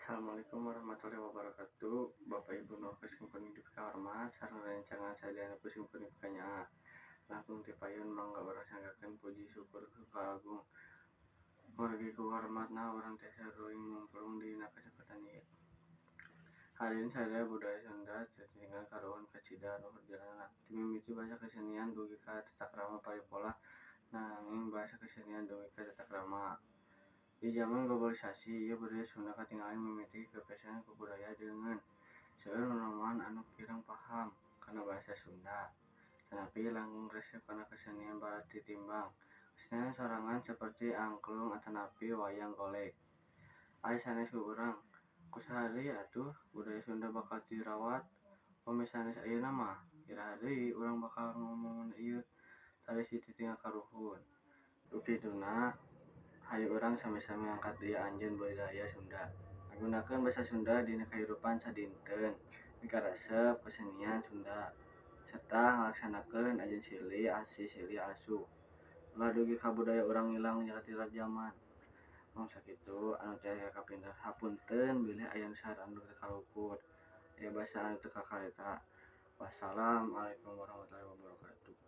Assalamualaikum warahmatullahi wabarakatuh. Bapak Ibu nu sim kuring dipikahormat sareng rerencangan sadayana ku sim kuring pikanyaah. Langkung ti payun mangga urang sanggakeun puji syukur ka Agung. Margi ku hormatna urang tiasa ruing mungplung dina kasempatan ieu. Hadirin sadaya, budaya Sunda teu titinggal karuhun kacida luhur jalanna. Ti mimiti bahasa, kesenian, dugi ka tatakrama paripola, nanging bahasa kesenian dugi ka tatakrama. Di jaman globalisasi ieu budaya Sunda katinggalan mimiti kepesen ku budaya deungeun. Seueur nonoman anu kirang paham kana bahasa Sunda atanapi langkung resep kana kesenian barat titimbang kesenian sorangan saperti angklung atanapi wayang golek. Ari sanes ku urang, ku saha deui atuh budaya Sunda bakal dirawat upami sanes ayeuna mah? Iraha deui urang bakal ngumumun ieu tradisi titinggal karuhun? Ku kituna hayu urang sami-sami ngangkat deui anjeun budaya Sunda. Ngagunakeun basa Sunda dina kahirupan sadinten, mikaresep kesenian Sunda sarta ngalaksanakeun ajen silih asih silih asuh. Ulah dugi ka budaya urang ngilang katilar jaman. Mung sakitu anu tiasa kapinter, hapunten bilih aya saur anu teu kalukur, aya basa anu teu kakareta. Wassalamualaikum warahmatullahi wabarakatuh.